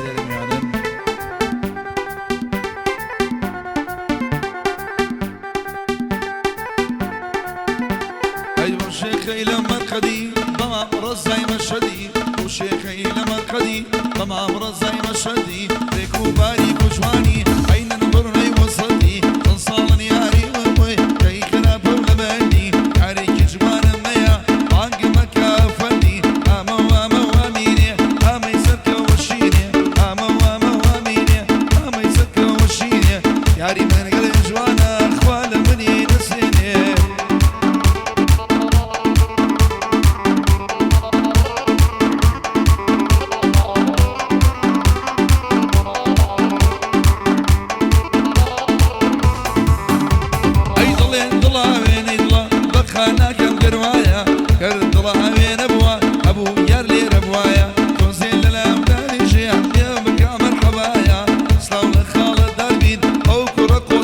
لێرە میوانن. ئەی بۆ شێخەی لە مەرقەدی بە مام ڕەزای مەشهەدی، بۆ شێخەی لە مەرقەدی بە مام ڕەزای مەشهەدی، ڕێک و باریک و جوانی عەینەن بڕنەی وەسەتی، چەند ساڵن یاری وەی کەی خراپە و لەبەری، کارێکی جوانم هەیە بانگم مەکە ئەفەندی، ئامە و ئامە و ئامینێ ئامەی سەرکەوە شینێ، ئامە و ئامە و ئامینێ ئامەی سەرکەوە شینێ، یاری من گەلێ جوانە خوا لە منی نەسێنێ. ئەی دڵێ دڵا وێنەی دڵە بەخا ناکەم گەر وایە، گەر دڵا وێنە بووە ئەبوو یار لێرە بوایە، تۆزێ لەلام دانیشێ پێم بکا مەرحەبایە، سڵاو لە خاڵە داربین ئەو کوڕە قۆ.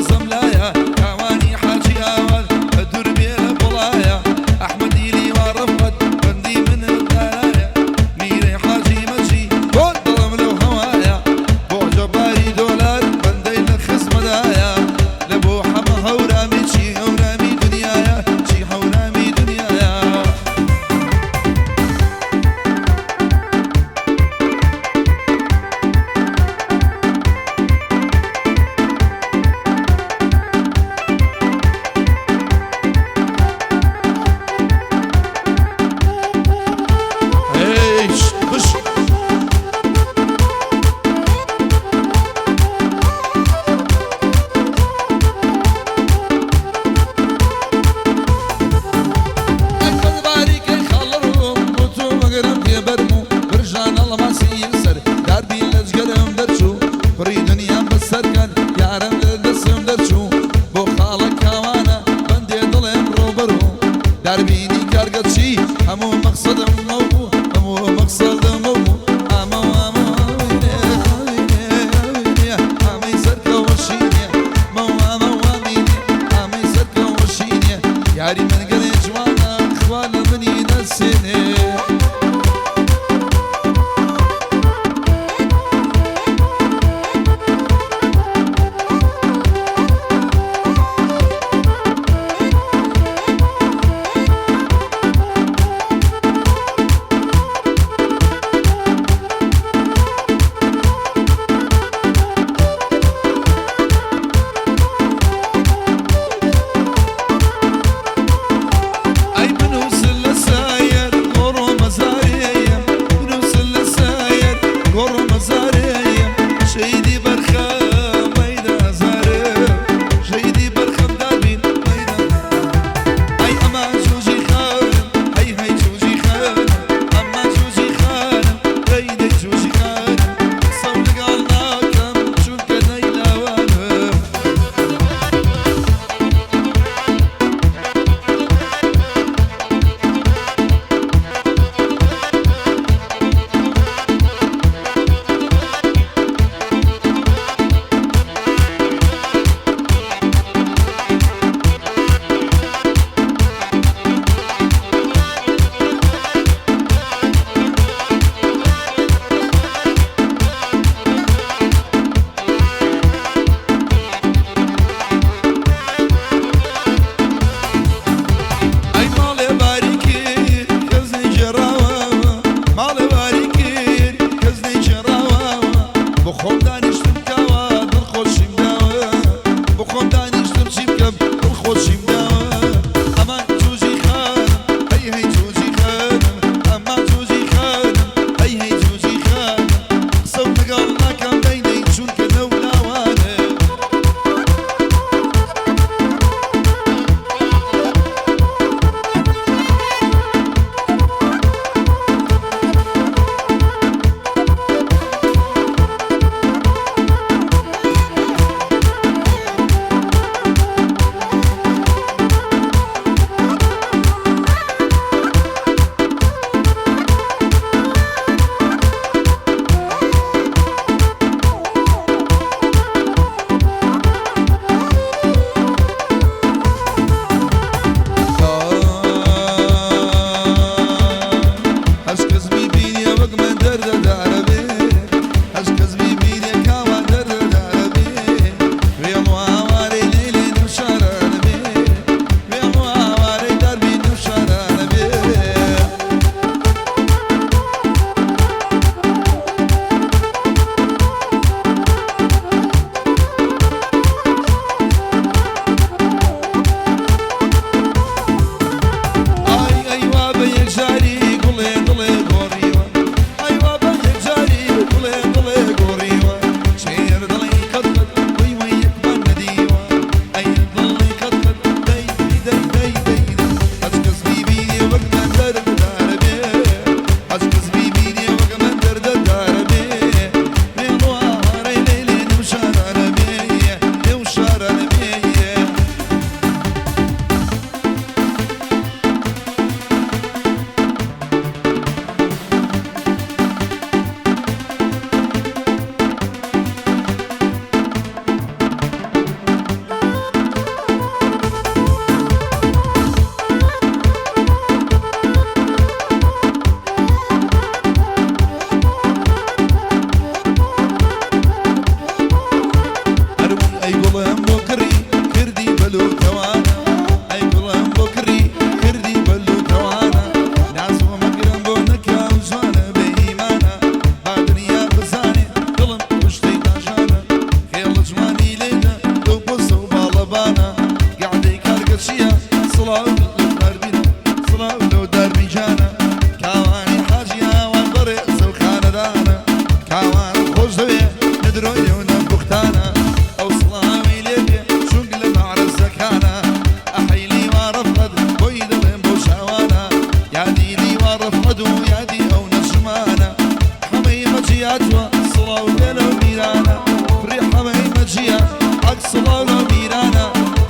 سڵاو لێ لەو میرانە، کوڕی حەمەی مەجیە، ئەک سڵاو لەو میرانە.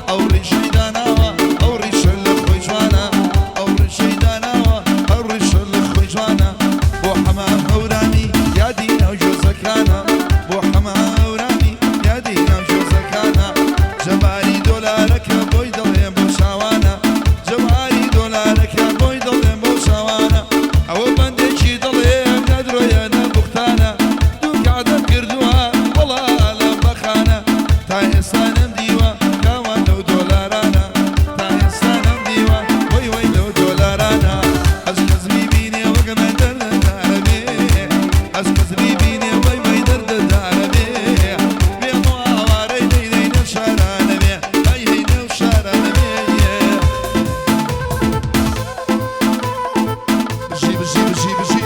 ئەو ڕیشەی داناوە، ئەو ڕیشە لە خۆی جوانە، ئەو ڕیشەی داناوە، ئەو ڕیشە لە خۆی جوانە. بۆ حەمە هەورامی یادی ناو گوێزەکانە، بۆ حەمە هەورامی یادی ناو گوێزەکانە. جەباری دۆلارەکە بۆی دەڵێم بۆ چاوانە، جەباری دۆلارەکە بۆی دەڵێم بۆ چاوانە. ئەوە بەندێکی دەڵێم نە درۆیە نە بوختانە، دوو کەعدەم کردووە وەڵا لە بەخانە. تا ئێستا نەمدیوە کاوان لەو دۆلارانە، تا ئێستا نەمدیوە وەی وەی لەو دۆلارانە. ئەز کەس بیبینێ وەک من دەردەدارە بێ، ئەز کەس بیبینێ وەی وەی دەردەدارە بێ. بێم و ئاوارەی دەی دەی نێو شارانە بێ، ئەی هەی نێو شارانە بێ. بژی بژی بژی بژی.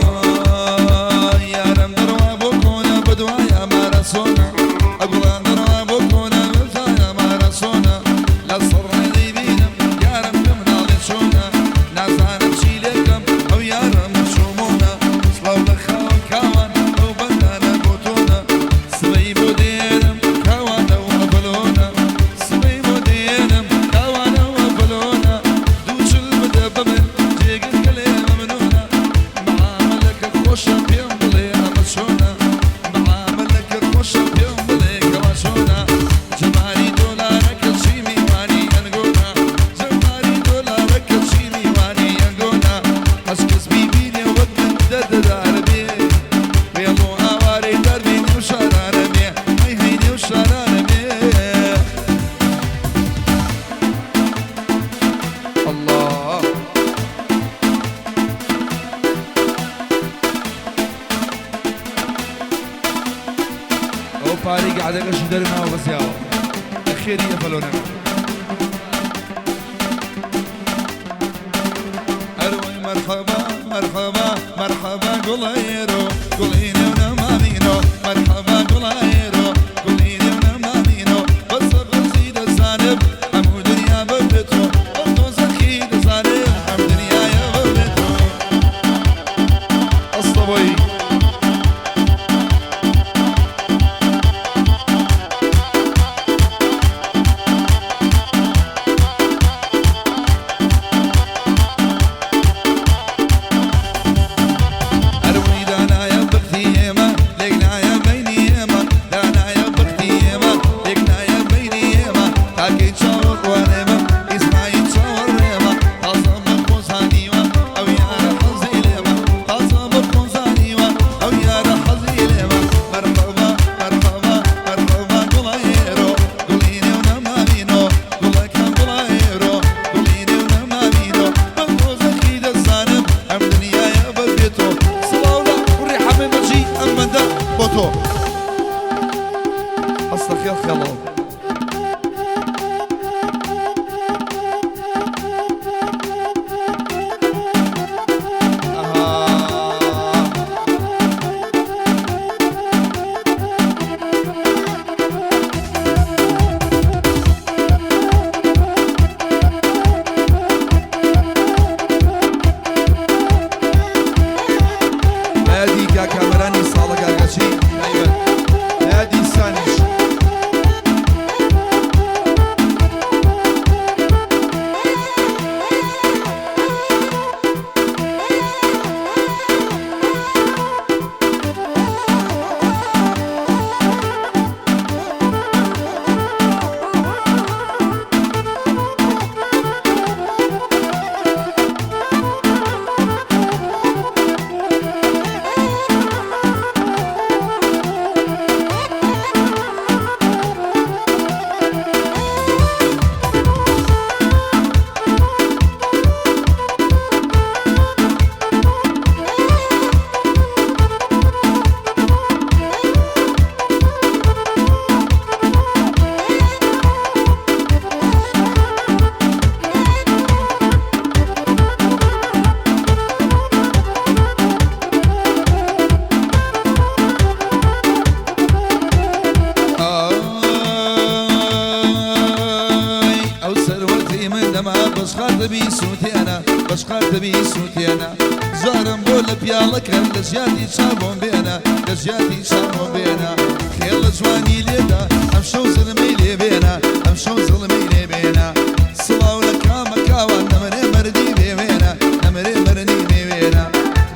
ئای یارم دەڕوا بۆ کۆنە بەدوای ئەمارە سۆنە، ئەگوڵان دەڕوا بۆ کۆنە بەدوای ئەمارە سۆنە. لە سەر دەیبینم یارم کە مناڵێ چۆنە، نازانم چی لێکەم ئەو یارم چۆمۆنە. سڵاو لە خاوەن کاوان ئەو بەندانە بۆ تۆنە، سبەی بۆ دێنم کاوانە و ئەڤلۆنە، سبەی بۆ دێنم کاوانە و ئەڤلۆنە. دوو چل بدە بە من جێگر گەلێ مەمنونە، معامەلەکە خۆشە پێم بڵێ ئەمە چۆنە، معامەلەکە خۆشە پێم بڵێ کەوا چۆنە. جەماری دۆلارەکە چی میوانی ئەنگۆنە، جەماری دۆلارەکە چی میوانی ئەنگۆنە. هەست کەس بیبینێ وەک من دەردەدارە بێ، وێڵ و ئاوارەی دەربی نێو شارانە بێ، هەی هەی نێو شارانە بێ. الله ئەو پارەی گەعدەکەشی دەرناوە بەزیاوە لە خێری ئەفەلۆنەکە. ئەروەی مەرحەبا مەرحەبا مەرحەبا گوڵەیرۆ گوڵی نێو نەمامینۆ، مەرحەبا گوڵەیرۆ گوڵی نێو نەمامینۆ. بەسە بەزی دەزانم هەموو دنیا بەبێتۆ، ئەو دۆزەخی دەزانم هەم دنیایە بەبێتۆ. ئەستە بۆی ئەروەی دانایە بەختی ئێمە لێک نایە بەینی ئێمە، دانایە بەختی ئێمە لێک نایە بەینی ئێمە. تاکەی چاوەڕوانێمە ئیسماعیل چاوەڕێمە، تازە بە خۆزانیوە ئەو یارە حەزی لێمە، تازە بە خۆزانیوە ئەو یارە حەزی لێمە. مەرحەبا مەرحەبا مەرحەبا گوڵەیرۆ گوڵی نێو نەمامینۆ، گوڵەکەم گوڵەیرۆ گوڵی نێو نەمامینۆ. بە دۆزەخی دەزانم ئەم دنیایە بەبێتۆ. سڵاو لە کوڕی حەمەی مەجی ئەم بەندە بۆ تۆ. هەستە خێڵ خێڵۆ. ئەها بەیادی کاکامەرانی ساڵە کاکەچی تایبەت بەیادی سانیش. بەشقارتە بیسووتێنە، بەشقارتە بیسووتێنە. زارم بۆ لە پیاڵەکەم لە ژیاتی چاوم بێنە، لە ژیاتی چاوم بێنە. خێڵە جوانی لێدا ئەم شەو زڵمەی لێ بێنە، ئەم شەو زڵمەی لێ بێنە. سڵاو لە کامە کاوان نەمرێ مەردی بێوێنە، نەمرێ مەردی بێوێنە.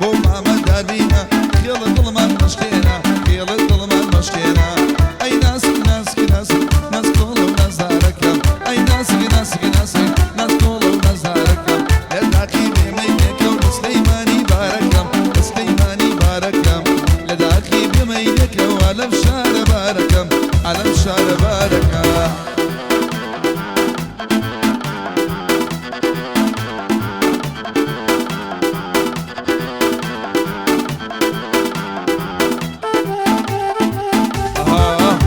بۆ مامە داربینە خێڵە دڵمان مەشکێنە، خێڵە دڵمان مەشکێنە. ئەی ناسک ناسک ناسک ناسکۆڵە و نازدارەکەم، ئەی ناسک ناسک ناسک ناسکۆڵە و نازدارەکەم. لە داخی بێمەی لێکەو لە سلەیمانی بارەکەم، لە سلەیمانی بارەکەم. لە داخی بێمەی لێکەو ئالەم شارە بارەکەم، ئالەم شارە بارەکەم. ئەها.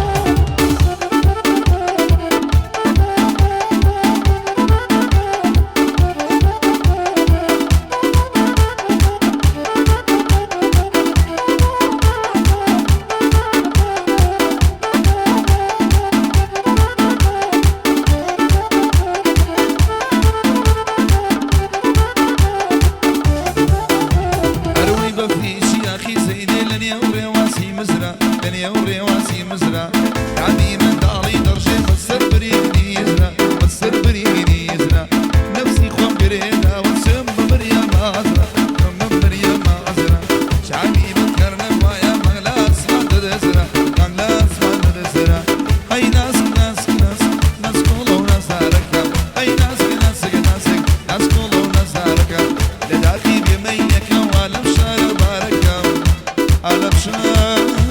ئەروی بە فیشی یاخی زەینێ لە نێو ڕێواسی مزرا، لە نێو ڕێواسی مزرا. کامی منداڵی دەڕژێ بەسەر برینی زرا، بەسەر برینی زرا. نەفسی خۆم گرێداوە چم بە بریا مازرا، چم بە بریا مازرا. چاوی بکەرنە وایە مەغلا ئاسمان دەدەزرا، مەغلا ئاسمان دەدەزرا. ئەی ناسک ناسک ناسک ناسکۆڵە و نازدارەکەم، ئەی ناسک ناسک ناسک ناسکۆڵە و نازدارەکەم. لە داخی بێمەی یەکەم وا لەم شارە بارەکەم، ئالەم شارە.